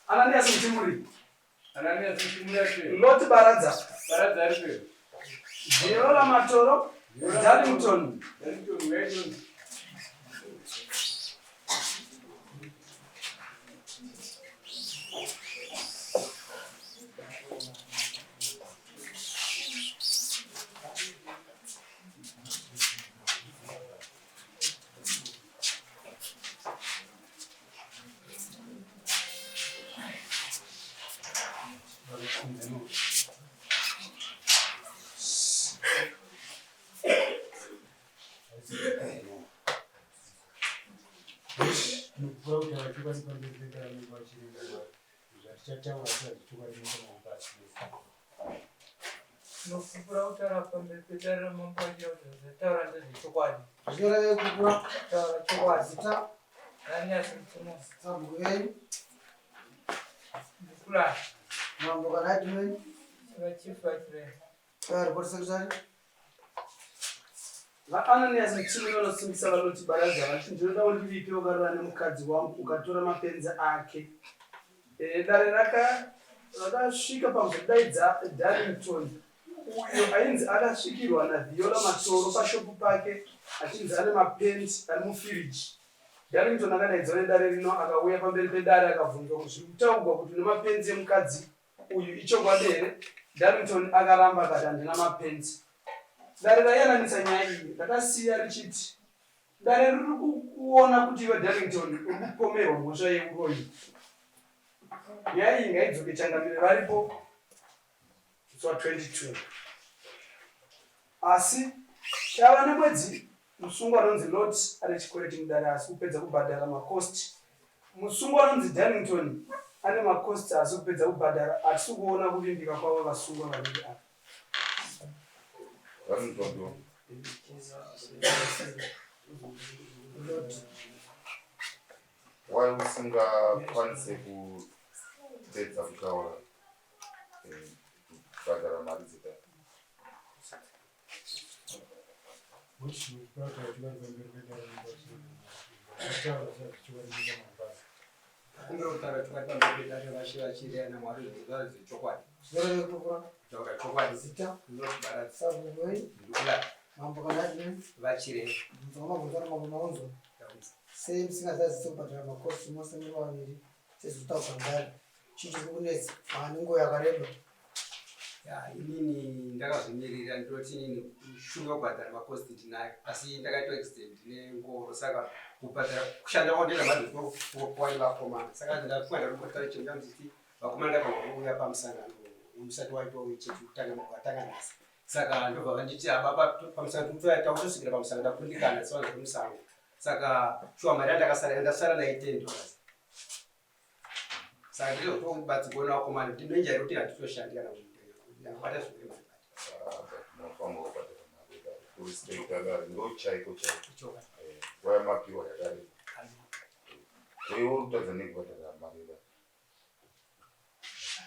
Ananias Mutimuri. Ananias Mutimuri aripi? Lot Baradza. Baradza aripi? Viola Matoro. Darlington. Darlington, where is Tinopupura kutaura pamberi pedare ramambo achira kuti zvataura ndezvechokwadi. Zvinoreve kupupura Taura chokwadi. zita Ananias Mutsumo. sabhuku venyu Ndikula. mambo kana admin Vachief vachirenga. report secretary VaAnanias Mutsumi vanosimbisa vanoti Baradza vati ndinoda undivipe wakarara nemukadzi wangu ukatora mapenzi ake. E, dare raka rakasvika pakuzodaidza Darlington uyo ainzi akasvikirwa naViola Matoro pashopu pake achinzi ane mapenzi ari mufiriji. Darlington akadaidzwa nedare rino akauya pamberi pedare akabvunzwa kuti zviri kutaugwa kuti une mapenzi emukadzi uyu ichokwadi here? Darlington akaramba akati handina mapenzi. Dare raiyananisa nyaya iyi rakasiya richiti dare riri kuona kuti iwe Darlington uri kupomerwa mhosva yeuroyi. Nyaya iyi ngaidzoke changamire varipo musi wa 22. Asi tava nemwedzi musungwa anonzi Lot ane chikwereti mudare asi kupedza kubhadhara makosti. Musungwa anonzi Darlington ane makosti asi kupedza kubhadhara hatisi kuona kuvimbika kwavo vasungwa vaviri ava. Darlington why usingakwanise kupedza kutaura eh, kubhadhara mari dzedare? Kumbira kutaura chokwadi pamberi pedare vashe vachireva naMwari zvinhu zvechokwadi. Zvinoreve kupupura Kutaura chokwadi. zita Ndinokubaradza. sabhuku venyu Ndikula mambo kana admin vachireva. bvunza kwamabvunza namambo maunzwa sei musingazadzise kubhadhara makosi mose muri vaviri sezvinotaurwa mudare chii chiri kukunetsa mava nenguva yakareba Ya, inini ndakazvimirira ndinoti inini shungu yekubhadhara makosti ndinayo asi ndakaitwa accident nengoro saka kubhadhara kushanda kwandoita mari kwani vakomana saka ndafunga ndakumbotara chinhu changu vakomana ndakanga kuuya pamusangano usati waitwa wechechi kutanga watanga nhasi saka ndobva vanditi ababa pamusangano takutosvikira pamusangano ndakundikana sevanhu vemusango saka shuwa mari yandakasara ndasara nayo $10 saka ndinotobatsirwa nevakomana kuti ndinonja kuti handitoshandi kana ndakabata zvimwe Munofanirwa kubhadhara mari yedare. Kurespecta dare ndo chaiko chaiko. Eh, nguva yamapiwa yadarika. Iwe uri kutadza nei kubhadhara mari yedare?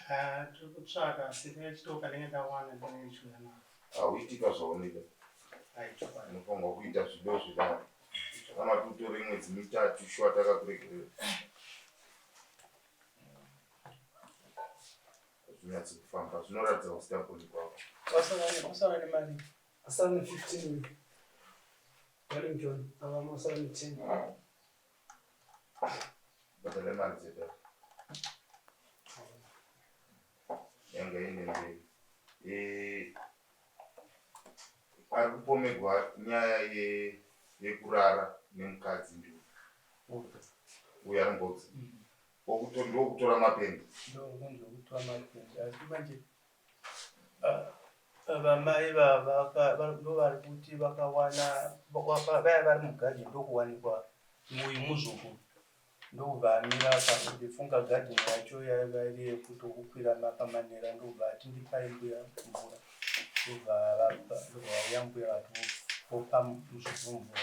Ah, tiri kutsvaka asi kachitoo kanenge ndawana ndinenge ndichiuya nako. Hauitika zvaunoita. Aichokwadi. Unofanirwa kuita zvido zvedare. Kana kuti utore mwedzi mitatu shuwa takakuregerera. Hazvinyatsi kufamba zvinoratidza usitagoni kwako. Wasara nemari. Asara ne 15 uyu. Darlington ava asara ne 10. Bhadhara mari dzedare. Yanga ine mberi. Eh, ari kupomegwa nyaya ye yekurara nemukadzi ndiwe. Uyu ari mbodzi. Ndokutora mapendi. Ndokutora mapendi asi manje vamai ndovari kuti vakawana vaya vari mugadheni ndokuwanikwa uyu muzukuru ndokubva amira ndifunga gadheni yacho yaiva iri yekuti okukwira pamanera ndokubva ati ndipai mbuya mvura ndobva vauya mbuya vati vopa muzukuru mvura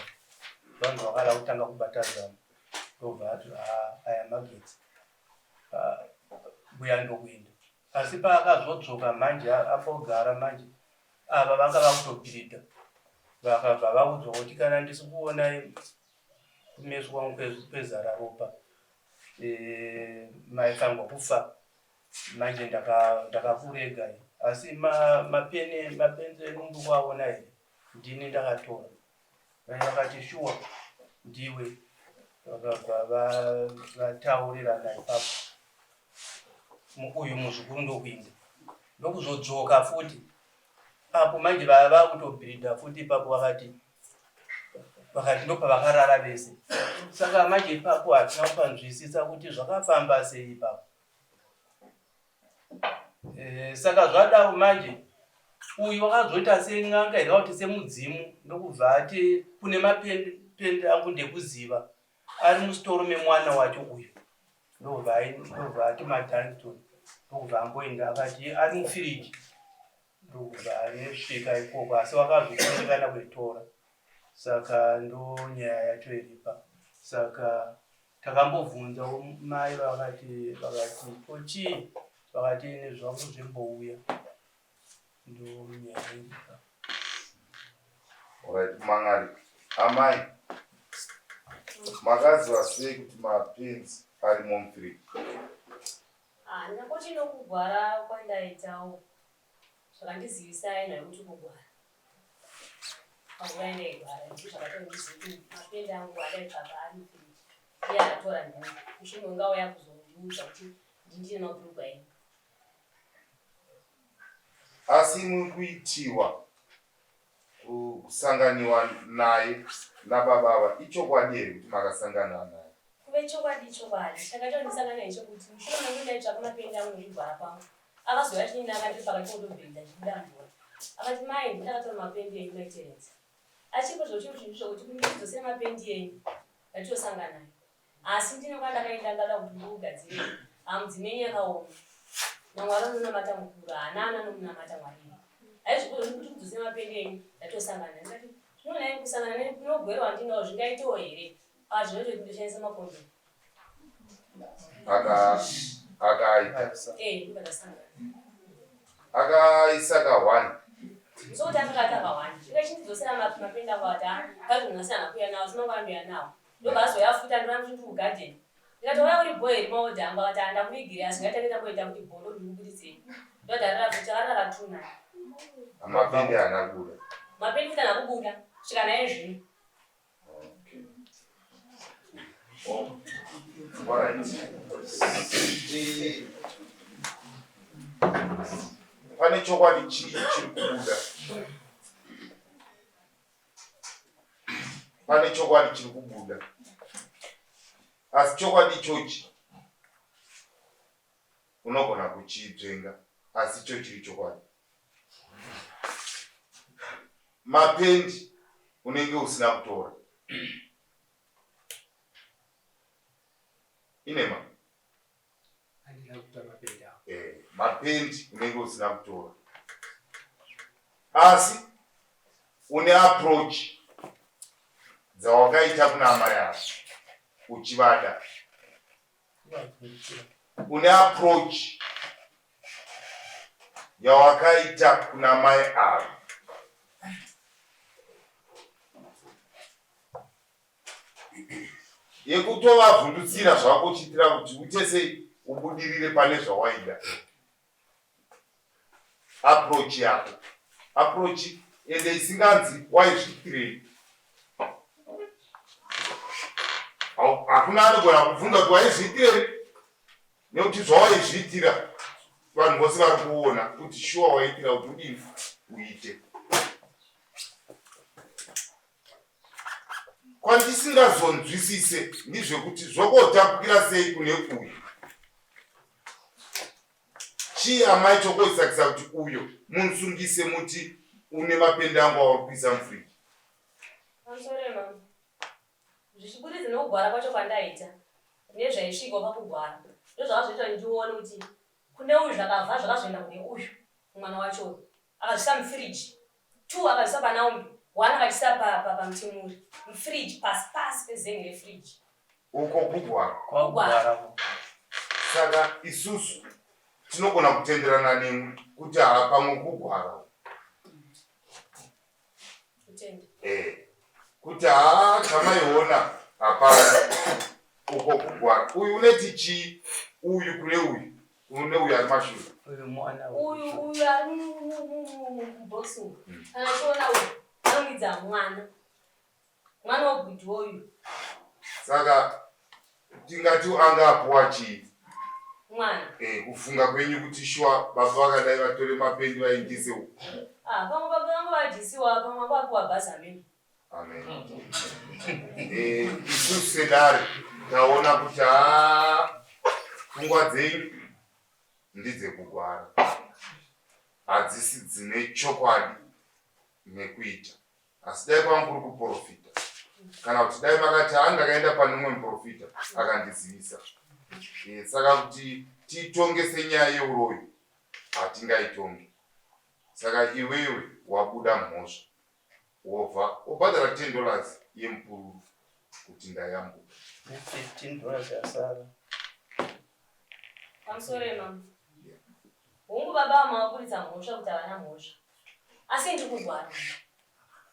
vanhu vakada kutanga kubata zamu ndobva ati aya magetsi mbuya ndokuenda asi paakazodzoka manje ambogara manje ava vanga vakutobhiridha vakabva vaudzwa kuti kana ndisi kuona kumeso kwangu kwezara ropa. e, maifanirwa kufa manje ndakakurega ndaka asi mapeni mapenzi enyu muri kuaona here ndini ndakatora Mai vakati shuwa ndiwe, vakabva vataurirana ipapo. Uyu muzukuru ndokuinda ndokuzodzoka futi apo manje vava vakutobhiridha futi ipapo vakati vakati ndopavakarara vese saka manje ipapo hatina kupanzwisisa kuti zvakafamba sei ipapo Eh, saka zvadaro manje uyu wakazoita sen'anga here kuti semudzimu ndokubva ati kune mapende angu ndekuziva ari musitoro memwana wacho uyu ndobva ati madanton ndokubva amboenda akati ari mufiriji ndokubva anosvika ikoko asi wakazokundikana kuitora saka ndonyaya yacho iripa saka Takambobvunza mai vakati vakati ko chii vakati ini zvangu zvimbouya ndonyaya iripa. Alright, mangari amai makaziva sei kuti mapins arimo mufiriji? Ah, ndakoti nokugwara kwandaitawo zvakandizivisai nayo kuti kugwara panguva yandaigwara ndizvo zvakatondiziva kuti mapende angu andaitsvaga ari mufiriji iye akatora nhengo mushure mekunge auya kuzondiudza kuti ndindine mabhurugwa enyu asi muri kuitiwa kusanganiwa naye nababa ava ichokwadi here kuti makasangana naye kuve chokwadi ichokwadi chakaita kuti ndisangane naye chekuti mushure mekunge ndaitsvaka mapende angu nekugwara kwangu Akazouya achinaka ndiri pakati pekutobhenda ndichibuda mvura. Akati mai ndakatora mapendi enyu maiteredza. Achipo zvochiro chinhu zvokuti kundidzosera mapendi enyu ndatosangana naye. Asi ndine kwandakaenda ndada kuti ndikugadzirei. Hamudzimi yenyu yakaoma. NaMwari anonamata mukuru haana ana anomunamata Mwari. Haizvikuzvo kuti kudzosera mapendi enyu ndatosangana naye. Ndikati zvino nhai kusangana negwero wandinawo zvingaitewo here? Ah zvinoita kuti ndoshandisa makondomu. Akaita akaisa ka one ndikati uri bho here maodha angu akati handakuvigire asi ngatange tamboita kuti bho ndondikuburitsei ndodarira futi akarara katuna mapendi haana kubuda mapendi futi haana kubuda svika naye zvino Pane chokwadi chii chiri kubuda? Pane chokwadi chiri kubuda, asi chokwadi ichochi unogona kuchidzvenga, asi icho chiri chokwadi. Mapendi unenge usina kutora. Inema. Handina kutora mapendi awo. Eh, mapendi unenge usina kutora. Asi une approach dzawakaita kuna amai ava uchivada. Une approach yawakaita kuna mai ava yekutovavhundutsira zvako uchiitira kuti uite sei ubudirire pane zvawaida approach yako approach ende isinganzi waizviitirei hakuna anogona kubvunza kuti waizviitirei nekuti zvawaizviitira vanhu vose vari kuona kuti shuwa waiitira kuti udini uite kwandisingazonzwisise ndizvekuti zvokotapukira sei kune uyu Chii amai chokoisakisa kuti uyo munsungise muti une mapende angu auri kuisa mufridge. Pamusoro mama. Zvichiburidza nekugwara kwacho kwandaita nezvaisvikwa pakugwara ndozvakazoita kuti ndione kuti kune uyu zvakabva zvakazoenda kune uyu mwana wacho uyu akazvisa mufridge two akazvisa panaombi one akachisa pamutimuri mufridge pasi pasi pezengi refridge Uko kugwara. Kugwara. Saka isusu tinogona kutenderana nemwi kuti haa pamwe kugwara. Kutenda. Eh. Kuti haa chamaiona hapana. Uko kugwara. Uyu uneti chii? Uyu kune uyu. Une uyu ari mashure. Uyu mwana uyu uyu ari mubox uyu hmm. kana achiona uyu anomwidza mwana mwana wagwidhi uyu. Saka tingati anga apuwa chii? Mwana. Eh, kufunga kwenyu kuti shuwa baba vakadai vatore mapendi vaindise uku. Ah, pamwe baba vangu vadyisiwa pamwe vanga vapuwa bhazi amene. Amen. Eh, isusu sedare taona kuti haa pfungwa dzenyu ndedzekugwara hadzisi dzine chokwadi nekuita asi dai kwanga kuri kuprofita kana kuti dai makati haa ndakaenda pane umwe muprofita akandizivisa eh, saka kuti titonge senyaya yeuroyi hatingaitongi saka iwewe wabuda mhosva wobva wobhadhara 10 dollars yemupururu kuti ndayambuka. Ne 15 dollars yasara. Pamusoro yemama. Hongu baba vama vaburitsa mhosva kuti havana mhosva. Asi ndiri kugwara.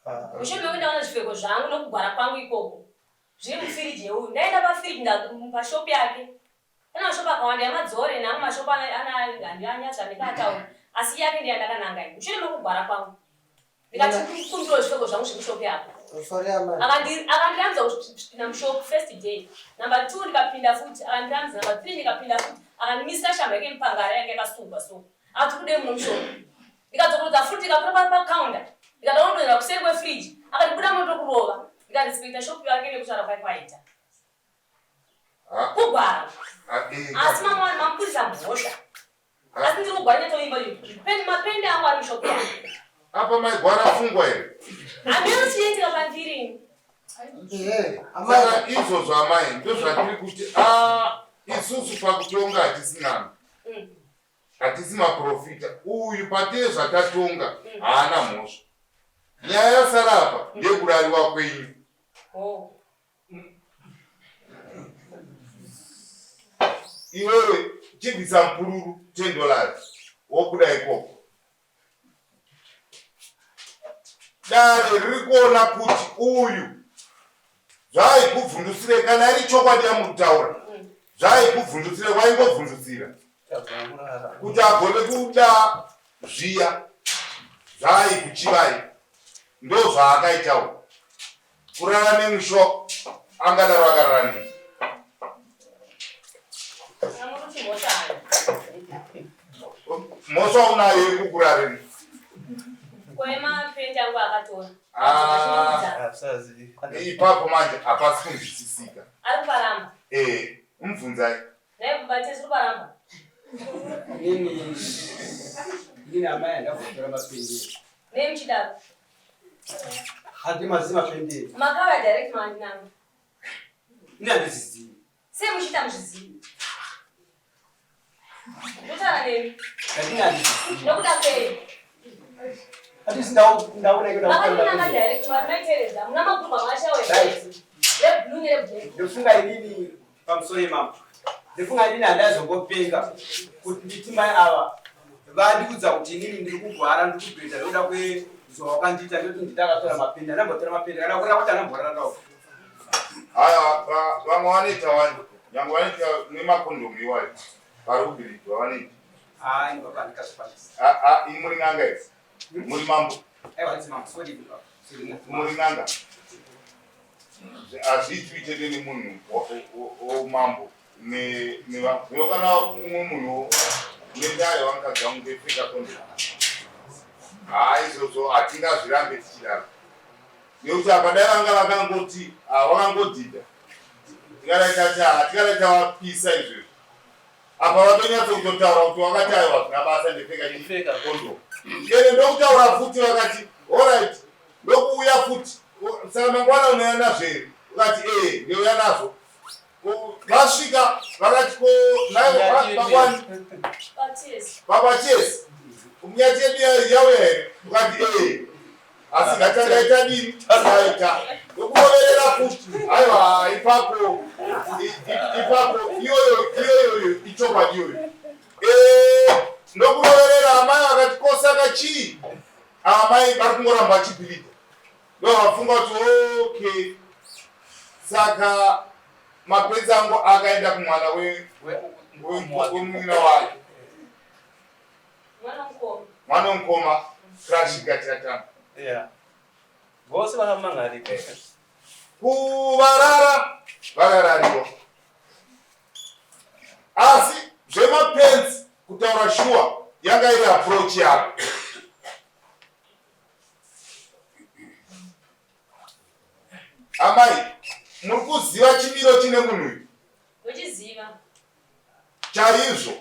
Ah. Mushure mekuti ndaona zvipfeko zvangu nokugwara kwangu ikoko zviri mufiriji yeuyu. Ndaenda pafiriji pashopu yake. Pane mashopu akawanda yamadzore neamwe mashopu ana andikataura asi yake ndiye yandakananga ini. Mushure mekugwara kwangu. Ndikati ndikumbirawo zvipfeko zvangu zvekushop yako. Sorry amai. Akandiramidza kupinda mushop first day. Number 2 ndikapinda futi akandiramidza. Number 3 ndikapinda futi akandimisa shamhu yake mupangara yanga yakasungwa so. Akati kudei muno mushop. Ndikadzokorodza futi ndikakwira pa pa counter. Ndikada kundonera kuseri kwefridge. Akati buda muno tokurova. Ndikarespecta shop yake nekutaura kwake kwaita. Kugwara. Asi mama mamupurisa mhosva. Asi ndiri kugwara nyatoimba iyo. Pendi mapendi angu ari mushop yangu. Apa maigwara pfungwa here? Hameno chinoitika pandiri ini. Ehe, amai. Saka izvozvo amai ndozvatiri kuti a isusu pakutonga hatisi n'anga. Hatisi maprofita. Uyu patee zvatatonga haana mhosva. Nyaya yasara apa ndeyekurariwa kwenyu. Oh. Iwewe chibvisa mupururu 10 dollars wobuda ikoko. Dare riri kuona kuti uyu zvaikuvhundutsire kana iri chokwadi yamuri kutaura zvaikuvhundutsire waingovhundutsira kuti agone kuda zviya zvaaikuchivai ndozvaakaitawo Kurara nemusho angadaro akarara neni. Mhosva unayo yekukurareni. Ah, ipapo manje hapasi kunzwisisika. Eh, umubvunzai. Inini amai handambotora mapendero. Nei muchidaro? Handi maziva mapendero. Makauya direct mandinanga. Ini handizvizivi. Sei muchiita muzvizivi? Ndotaura nemi. Ndini handizvizivi. Nokuda kwei? Handisi ndaona iko Makandinanga direct maitereza. Muna makurwa mashawe. Reblue nereblack. Ndofunga inini pamusoro imambo. Ndofunga inini handazombopenga kuti nditi mai ava vandiudza kuti inini ndiri kugwara ndiri kubhedha ndoda kwezuva wakandiita ndoti nditakatora mapenda ndambotora mapenda kana kureva kuti anamborara nawo Haya, vamwe vanoita wani nyangwe vanoita nemakondomu iwayo vari kubhiridwa vanoita. Hayi baba ndikazvikwanisa. Ah, ah, muri n'anga idzi muri mambo. Aiwa ndisi mambo sorry baba. Muri n'anga hazviitwi chete nemunhu womambo nezvino kana umwe munhu nendaa yevamukadzi vangu ndepfeka kondomu haa izvozvo hatingazvirambe tichidaro nekuti apa dai vanga vakangoti vakangodhidha tingadai tati tingadai tavapisa izvezvi Apa vatonyatso kutotaura kuti wakati aiwa zvina basa ndepfeka kondomu. Ende ndokutaura futi vakati alright ndokuuya futi saka mangwana unouya nazvo here ukati ee ndouya nazvo vasvika vakati ko mangwani baba chesi munyati yedu yauya here ukati ee asi ngatanga itadini taita ndokuroverera futi aiwa ipapo ipapo iyoyo iyoyo ichokwadi iyoyo eh, ndokuroverera amai vakati kosaka chii amai vari kungoramba vachibhilidha ndovafunga kuti okay saka Mapenzi angu akaenda kumwana wemunin'ina wake. Mwana wemukoma crash ikati yatanga. Yeah. Vose vakamangarika. Kuvarara vakarariwa. Asi zvemapenzi kutaura shuwa yanga iri approach yako. Amai, muri kuziva chimiro chine munhu uyu? Ndochiziva. Chaizvo.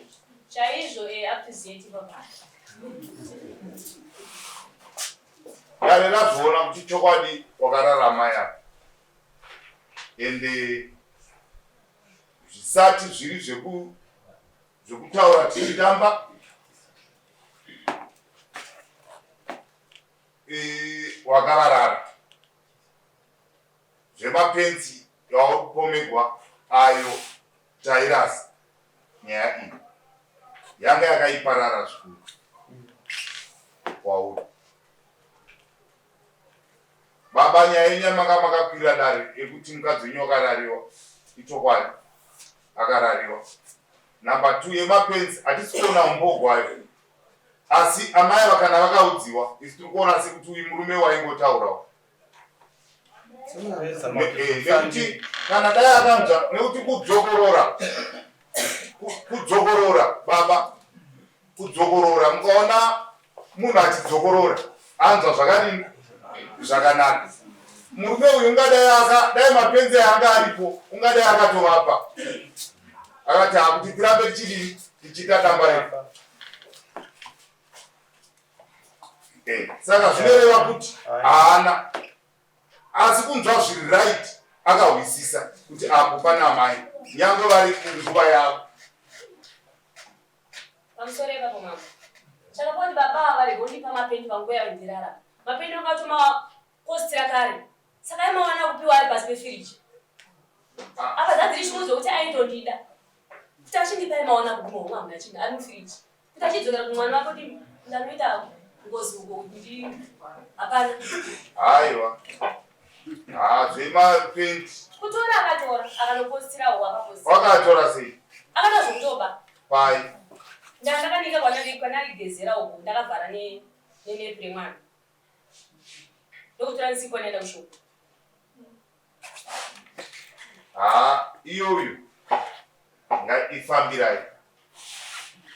Chaizvo eh up to Z papa. Dare razviona kuti chokwadi wakararama ya. Ende zvisati zviri zveku zvekutaura tichitamba e, wakararara zvemapenzi yauri kupomegwa ayo tairasa nyaya iyi yanga yakaiparara zvikuru kwauri baba nyaya yenyu yamanga makakwira dare yekuti mukadzi wenyu wakarariwa ichokwadi akarariwa number two yemapenzi hatisi kuona umbo hwayo asi amai ava kana vakaudziwa isu tiri kuona sekuti uyu murume waingotaurawo nekuti kana dai akanzwa nekuti kudzokorora kudzokorora baba kudzokorora mukaona munhu achidzokorora anzwa zvakadini zvakanaka murume uyu ungadai aka dai mapenzi anga aripo ungadai akatovapa akati akuti tirambe tichidii tichiita damba redu eh, saka zvinoreva kuti haana asi kunzwa zviri right akahwisisa kuti apo pana amai nyange vari kunguva yavo Pamusoro ipapo mambo. Chakapa kuti baba ava varege kundipa mapendi panguva yaindirara. Mapendi anga atomakostira kare. Saka aimawana kupiwa ari pasi pefiriji. Apa dzadziri shungu dzekuti aitondida. Kuti achindipa aimawana kuguma homwe hamuna chinhu ari mufiriji. Kuti achidzokera kumwana wake kuti ndanoita ngozi uko kuti hapana. Haiwa. Haa zvemapendi. Kutora akatora akanopostirawo akapostira. Wakatora sei? Akatora zvekutoba. Pai. Ndandakanika kwanarigezera uko ndakavhara nenepu remwana. Ndokutora nsipo ndaenda kushop. Haa iyoyo ngaifambirai.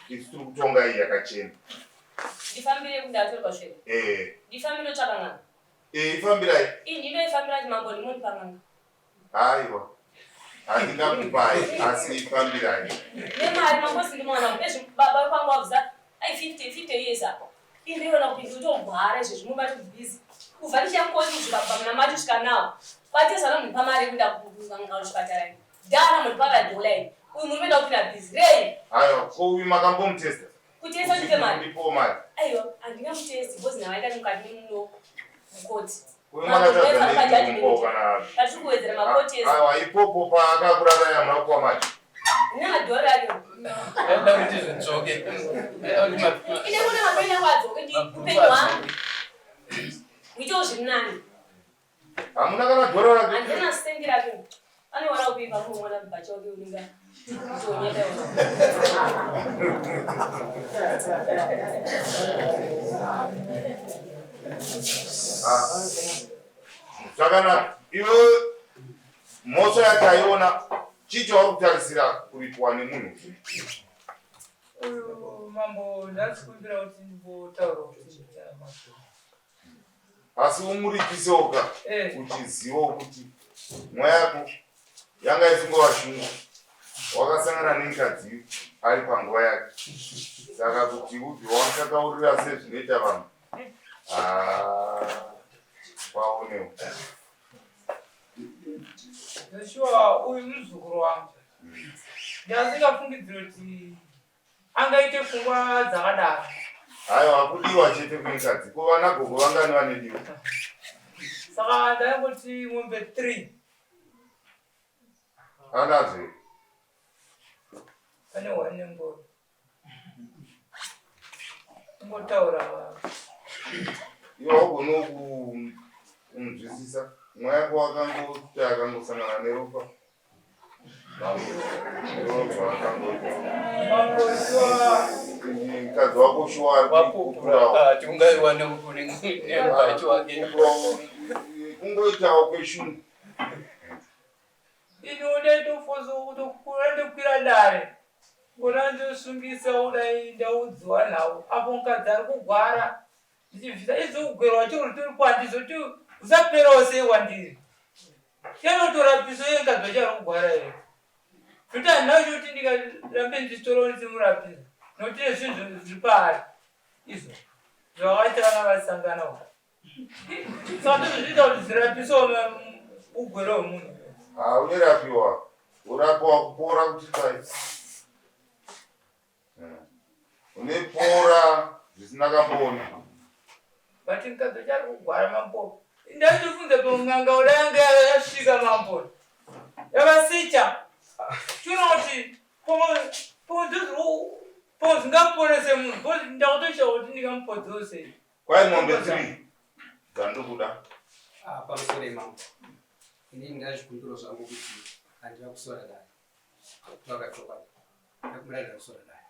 Isu tiri kutonga iyi yakachena. Ndifambire kundatorwa svero. Eh. Ndifambire ndotsvaka n'anga. Eh, ifambirai. Ini ndinoifambira kuti mambo ndimunipa n'anga. Aiwa. Handingakupai asi ifambirai. Nemari mambosi ndimwana ezvi baba kwangu wabvisa ai 50 50 years apo. Ini ndinoona kuti ndinotomugwara izvezvi mubati busy. Kubva ndichiyamukoti kusvika pamuna mati kusvika now. Kwatesa nomundipa mari yekuenda kuchipatara ini. Dhara mundipa kadhola ini. Uyu murume ndakupinda busy. Rei. Aiwa, ko uyu makambomutesta? Kutesta ndipe mari. Ndipowo mari. Aiwa, handingamutesti because navaenda mukati muno mukoti. Uyu makatadza nei kumupawo kana Patiri kuwedzera makoti ese. Aiwa, ipopo paakakurarai hamuna kupuwa mari. Ndina madhora ake. Aida kuti zvidzoke. Ine kune mapeni angu adzoke ndi upenyu hwangu. Huitewo zviri nani. Hamuna kana dhora rake. Handina sendi rake. Anowana kuipa mumwe mubhachi wake unenge kutoonyeka. Ah. Zvakanaka. Iwe mhosva yataiona chii chauri kutarisira kuripwa nemunhu? Uyu mambo ndasikumbira kuti ndimbotaura kuti ndamazvo. Asi umuripisewo ka Eh. uchizivawo kuti mweya yako yanga isingova shungu wakasangana nemukadzi ari panguva yake saka kuti ubve wakakaurira sezvinoita vanhu ah, waonewo Joshua uyu muzukuru wangu. Ndasingafungidzira kuti angaite pfungwa dzakadaro. Aiwa kudiwa chete kwemukadzi ko vana gogo vangani vanediwa? Saka ndaingoti mombe 3. Anazve. Pane one nengoro. Ingotaura. Iwe haugoni kunzwisisa mweya wako wakangoti akangosangana neropa. Mukadzi wako shuwa ari kupurawo. Tingaiwana nemubhachi wake. Kungoitawo kweshungu. Ini undaitofosa kutokura ndokwira dare kona ndosungisa udai ndaudziwa nhau apo mukadzi ari kugwara ndichibvisa izvo kugwerwa churi turi kwandizvo ti usaperawo sei kwandiri chanotorapiso iye mukadzi wacho ari kugwara here zvoti handina choti ndikarambe ndichitorawo ndichimurapisa nokuti nezvinhu zviri paari izvo zvavakaita vana vasangana uko saka ndozvozviita kuti zvirapiso ugwere hwemunhu. Ha, unerapiwa urapiwa kupora kuti pai unepora zvisina kamboona. But mukadzi wacho ari kugwara mambo. Ndaitofunza pamunganga uda yanga yasvika mambo. Yavasicha. Chiona kuti pomwe zvingaporese munhu because ndakutoshaya kuti ndingamupodzewo sei. Kwai mombe 3 dzandikuda. Ah, pamusoro imambo. Inini ndazvikumbiro zvangu kuti handina kusora dare. Kutaura chokwadi. Ndakumira kusora dare.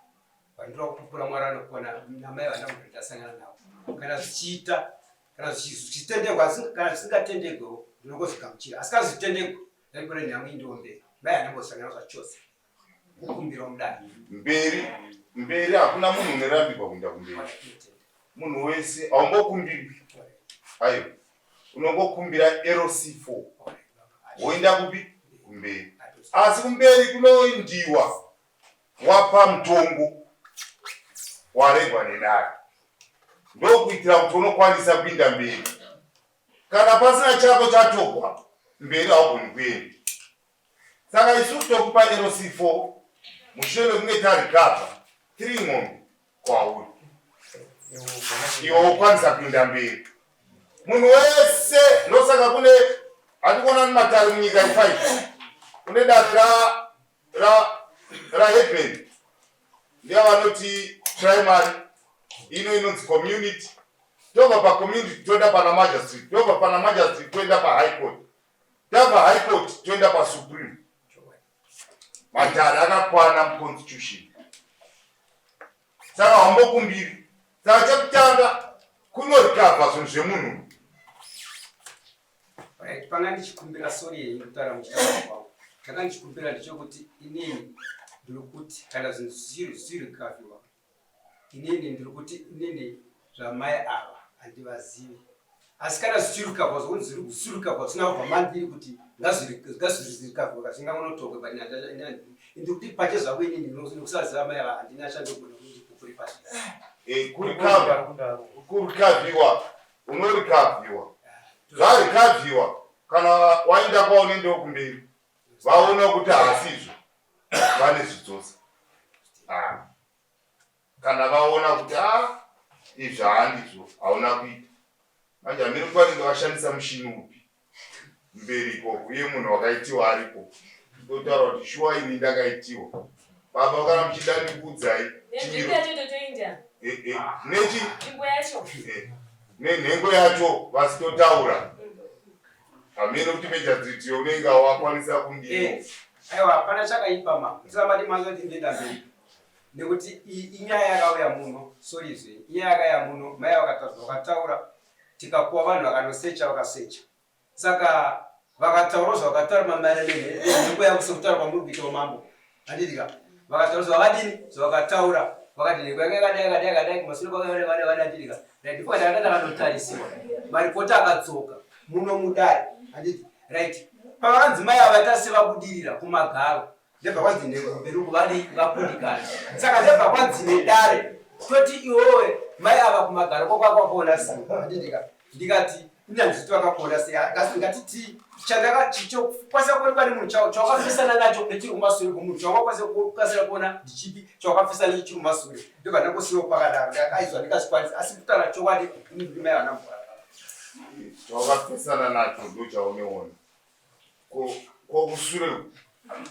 Vandinoda kupupura Mwari anokona namai vana kuti ndasangana navo. Kana zvichiita kana zvichitendegwa asi kana zvisingatendegwewo ndinongozvigamuchira. Asi kana zvichitendegwa ndaikona nyangu indiwo mberi. Mai handambosangana zvachose. Kukumbira mudare. Mberi mberi hakuna munhu unorambirwa kuenda kumberi. Munhu wese haumbokumbirwi. Ayo. Unongokumbira LC4. Woenda kupi? Kumberi. Asi kumberi kunoendiwa wapa mutongo waregwa nedare. Ndokuitira kuti unokwanisa kuinda mberi. Kana pasina chako chatogwa mberi haugoni kuenda. Saka isusu tokupa LC4 mushure mekunge tarikavha 3 mombe kwauri iwe wokwanisa kuinda mberi. Munhu wese ndosaka kune handikuona matare munyika i5 kune dare ra ra raheadman ndiya vanoti primary ino inonzi community tobva pacommunity toenda pana magistrate tobva pana magistrate toenda pahigh court Tabva high court toenda pa supreme. Matare akakwana mu constitution. Saka haumbokumbiri. Saka chekutanga kunorikavha zvinhu zvemunhu. Right, panga ndichikumbira sorry yenyu kutaura muchitaura kwangu. Changa ndichikumbira ndechekuti inini ndiri kuti kana zvinhu zviri zvirikavhiwa Inini ndiri kuti inini zvamai ava handivazivi asi kana zvichirikavwa zvokunzi zviri kusirikavwa zvisina kubva mandiri kuti ngazvirikavwa zvingangonotokwe but ndiri kuti pache zvako inini nekusaziva mai ava handina chandogona kuti kupuri pazviri eh, kurikavhiwa unorikavhiwa zvarikavhiwa kana waenda kwaunendewo kumberi vaona kuti haasizvo vane zvidzosa ah. Kana vaona kuti a ah, izvi haandizvo hauna kuita manje hameno kuti vanenge vashandisa mushini upi mberi ikoko uye munhu wakaitiwa ariko ndotaura kuti shuwa ini ndakaitiwa baba kana muchida ndikuudzai eh, eh, nechi eh, nenhengo yacho vasitotaura Hameno kuti major unenge wakwanisa kundii. Eh, aiwa hapana chakaipa ma. Tisamati manzo kuti ndenda mberi. Nekuti inyaya yakauya muno, sorry zve. Inyaya yakauya muno, mai vakataura vakataura tikapuwa vanhu vakanosecha vakasecha. Saka vakataura zvavakataura mamirano nenhengo yavo sekutaura kwamuri kuita mambo. Handiti ka? Vakataura zvavakadini zvavakataura vakati nhengo yanga yakadai yakadai yakadai kumasure kwakadai yakadai yakadai handiti ka? Right, ndipo ndakanga ndakanotarisiwa. Maripoti akadzoka. Muno mudare handiti right pavakanzi mai ava vaita sevabudirira kumagaro ndebva kwanzi nhengo mberi uku vadii vakundikana saka ndebva kwanzi nedare toti iwewe mai ava kumagaro kwakwakwakuona sei handiti ka ndikati inyanzviti vakakuona sei asi ngatiti chandakachokwanisa kuonekwa nemunhu chawakafisana nacho nechiri kumasure kwemunhu chawakakwanisa kukasira kuona ndichipi chawakafisana nacho chiri kumasure ndobva ndangosiyiwa pakadaro ndakaizwa ndikazvikwanisa asi kutaura chokwadi ini ndiri mai vana mvura Chawakapesana nacho ndochaunoona. Ko ko kusure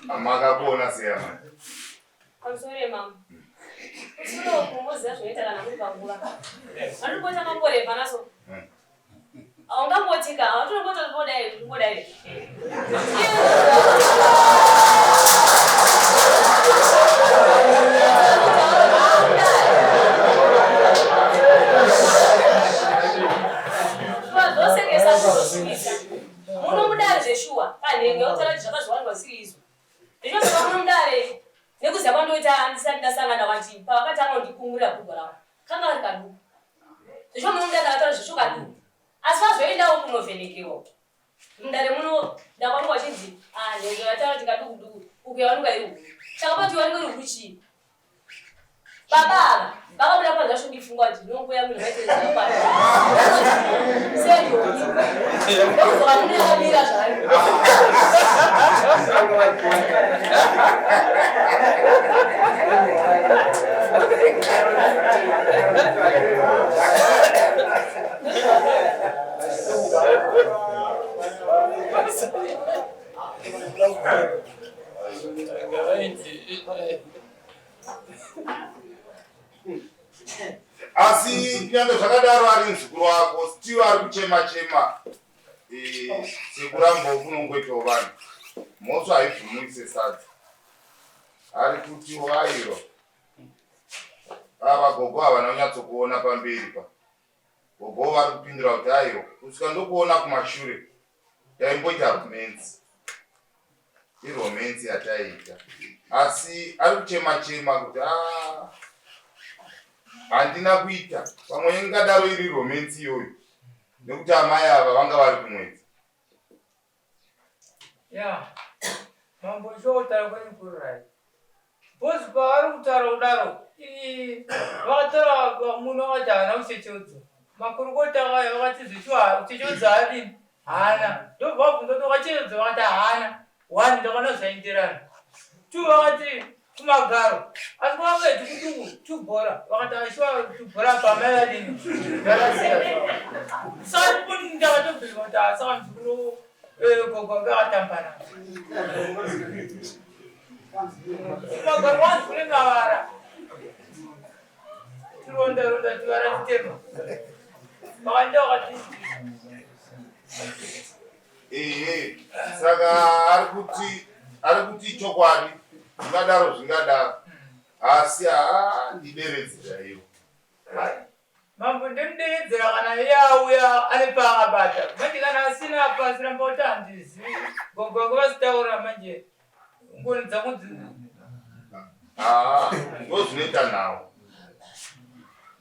makakuona sei amai? Pamusoro yemambo. Kusure uku moziva zvinoita kana muri panguva. Vanopota makore panaso. Haungambotika, hautombota mbodai, mbodai. Pavakatanga ndakati pavakatanga kundikungurira bhurugwa rangu kanga kari kaduku. Zvisho munomuda ndakataura zvisho kaduku. Asi vazoendawo kunovhenekewa. Mudare muno ndakwanikwa vachinzi ah nhengo yataura kuti kaduku duku uku yawanikwa iri huru. Chakapa kuti iwanikwe iri huru chii? Baba ava vakabuda panze vachondifunga kuti ndinongoya munhu vaitereza pano. Sendoni. Ndokudzoka muno yakamira zvayo. Asi kunyange zvakadaro ari muzukuru wako still ari kuchema chema eh, sekurambawo kunongoitawo vanhu mhosva haibvumwi sesadza ari kuti wairo ava gogo havana kunyatsokuona pamberi pa gogo vari kupindura kuti aiwa kusvika ndokuona kumashure taimboita romance iromance yataiita asi ari kuchema chema kuti ah, handina kuita pamwe ingadaro iri romance iyoyo nekuti amai ava vanga vari kumwedzi ya mambo ichotaura kwenyu kurai bhozi pavari kutaura kudaro vakataura munhu vakati haana kuchecheudzwa makurukota vaya vakati zvechiwa kuchecheudzwa adini haana ndobva vabvunza kuti wakachecheudzwa vakati haana one ndakaona zvaenderana two vakati kumagaro asi kwanga dukuduku tubhora vakati ashuwa tubhora pamai vadini vakasiya saka ndipoti ndakatobheka kuti asaka mzukuru eh, gogo anga akatambana kumagaro wanzi kune mavara tironda ronda tivara titema vakanda vakati Ehe, saka ari kuti ari kuti chokwadi zvingadaro zvingadaro asi haa ndideredzi chaiyo. Mambo ndomuderedzera kana iye auya ane paakabata manje kana asina apa asiramba kuti handizivi gogo vanga vasitaura manje ngoni dzangu Haa ndozvinoita nhau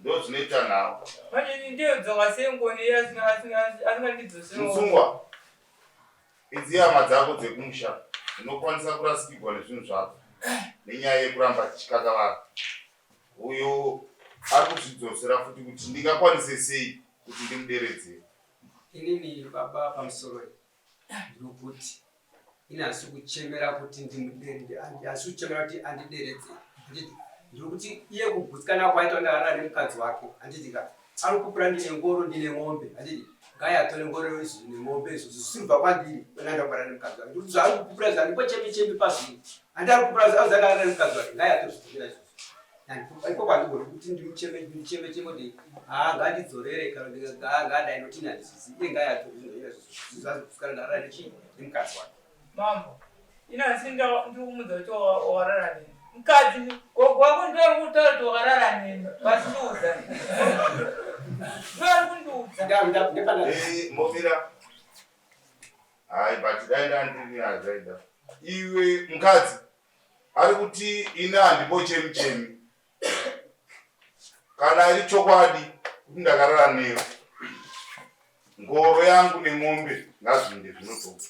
ndozvinoita nhau. Manje ini ndiyodzoka sei ngoni iye asingandidzoseri. Musungwa, idzi hama dzako dzekumusha unokwanisa kurasikirwa nezvinhu zvako nenyaya yekuramba tichikakavara. Uyo ari kuzvidzosera futi kuti ndingakwanise sei kuti ndimuderedzere. Inini baba pamusoro ndinokuti ini handisi kuchemera kuti handisi kuchemera kuti andideredze handiti ndiri kuti iye kugutsikana kwaita ndakarara nemukadzi wake handiti ka ari kupura ndine ngoro ndine ng'ombe handiti ngai atore ngoro izvi nemombe izvo zvisirubva kwandiri kwena ndakurara nemukadzi wake ndikuti zvaari kupupura izvi handipo chemi chemi pazviri handi ari kupupura zvaari ndakarara nemukadzi wake ngai atore zvidzokera izvozvo Iko kwandigona kuti ndimucheme ndimucheme cheme kuti haa ngandidzorere kana ngadai nokuti ini handizvizivi iye ngaayadzorere zvazokusikana ndarara nechii nemukadzi wake. Mambo ini handisi ndiri kumudza kuti wakarara neni mukadzi gogo wako ndiwo ari kutaura kuti wakarara neni vasindiudza ndiwo ari kundiudza. Mbomira hayi but dai ndandiri hazvaida iwe mukadzi Ari kuti ini handimbochemi chemi. Kana iri chokwadi kuti ndakarara newe, ngoro yangu nemombe ngazviinde zvinotoka.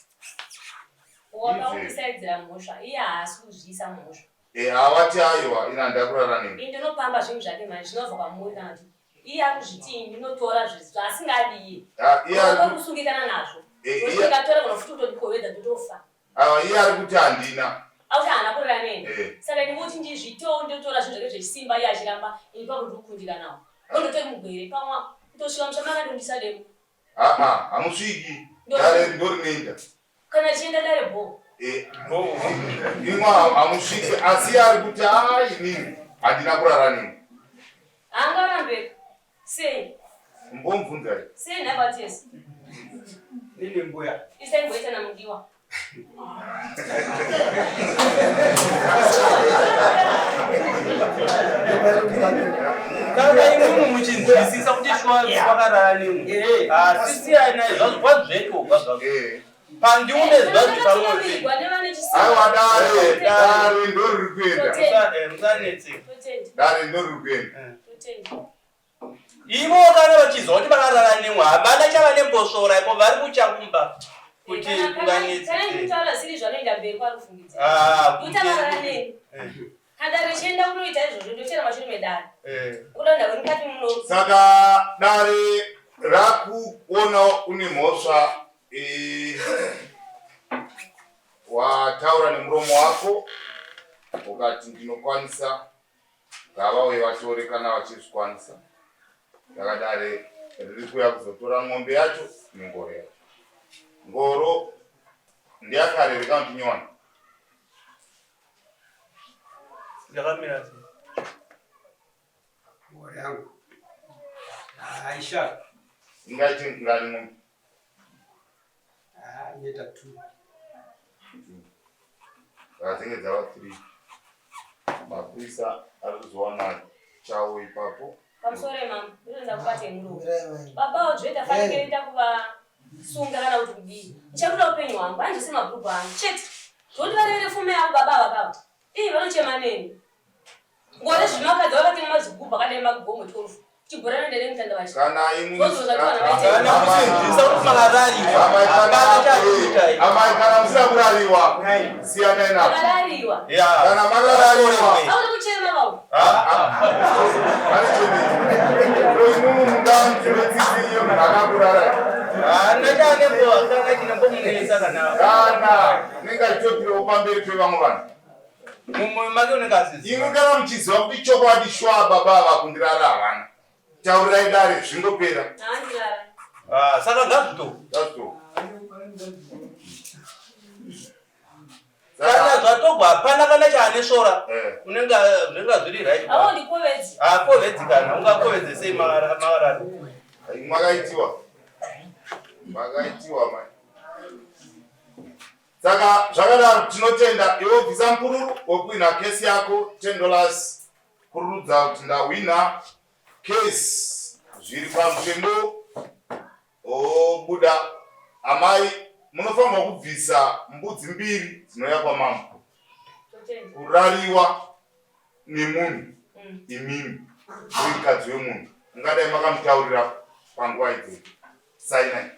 Wakaundisaidzira mhosva, iye haasi kuzviisa mhosva. Eh, awati aiwa, ini handida kurara newe. Ini ndinopamba zvinhu zvake manje zvinobva kwamuri kana kuti iye akuzviti ini ndinotora zvaasingadi iye. Ah, iye ari kusungikana nazvo. Eh, iye ndikatora kana futi kutondikovedza ndotofa. Awa iye ari kuti handina. Akuti haana kurara neni. Eh. Saka ini kuti ndizvitewo ndotora zvinhu zvake zvechisimba iye achiramba ini pamwe ndiri kukundika nawo. Ndotori mugwere pamwe kutosvika musha makandondisa demo. Aa hamusviki. Dare ndorinoenda. Kana chienda dare bho. Eh. Imwe hamusviki asi iye ari kuti aa inini handina kurara neni. Haangarambe. Sei? Mbomubvunzai. Sei nhai Batesi? Nini mbuya? Isai mboita namudiwa. Kana imwimwi muchinzwisisa kuti shuwa wakarara nemwe. Asi siyanai zvazvo kwazvetoga zvazvo. Eh. Pandiume zuva zviri pamwoyo. Aiwa dare, dare ndoriri kuenda. Musanetseka. Dare ndoriri kuenda. Ivo kana vachizwa kuti vakarara nemwe havana chavanembosvora ipo vari kuchakumba kuti kunganetsi. Kana ndikutaura siri zvanoenda mberi kwarufungidzira. Ah, Kutaura neni. Kana dare richienda kunoita izvozvo ndochera mashure medare. Kuda ndave mukati muno. Saka dare rakuona une mhosva eh, wataura nemuromo wako ukati ndinokwanisa ngavauye vatore kana vachizvikwanisa. Saka dare riri kuuya kuzotora ng'ombe yacho nengoro yacho. Ngoro ndeyakare here kana kuti nyowani? Yakamira sei? Ngoro yangu. Aisha. Ingaite ngani ng'ombe? Ah, inoita 2. Dzinenge dzava 3. Mapurisa ari kuzowana chawo ipapo. Pamusoro yemambo, ndinoda kubata murume. Mirai mai. Baba zvoita fanike ita kuvasunga kana kuti kudii. Ndichakuda upenyu hwangu, handizosi mabhurugwa angu. Chete. Zvoti varevere fume yavo baba ava kava. Ii vanochema neni. Ngore zvimakadzi vakatenga mazigubhu akadai magomo 12. Chibhorani ndene mutanda vacho. Kana imwi Zvozvo zvatiwana vaite. Kana kuchinzwisa kuti makarariwa. Amai Hapana kana chakuitai. amai kana musina kurariwa siyanai navo. Vakarariwa. Yeah. Kana makarariwa Auda kuchema vavo. imwimwi munganzwe tsitsi iyo munhu akakurara Haana chanembo kana chinembomunetsa kana. kana unenge achitopirewo pamberi pevamwe vanhu Mumwoyo make unenge asiziva. imwi kana muchiziva kuti chokwadi shwa baba ava kundirara havana taurirai dare zvingopera Handirara. Ah, saka ngazvito. Ngazvito. Kana Saka zvatogwa hapana kana chaanesvora. eh, Unenge zvinenge zviri right. Avo ndikovedzi. Hakovedzi kana ungakovedze sei makarari. makaitiwa makaitiwa mai saka zvakadaro tinotenda iwe bvisa mupururu wekuhwina kesi yako 10 dollars pururudza kuti ndahwina kesi zviri pamutemo obuda amai munofanirwa kubvisa mbudzi mbiri dzinouya kwamambo Totenda. kurariwa nemunhu imimi muri mukadzi wemunhu ungadai makamutaurira panguva idzodzo sainai.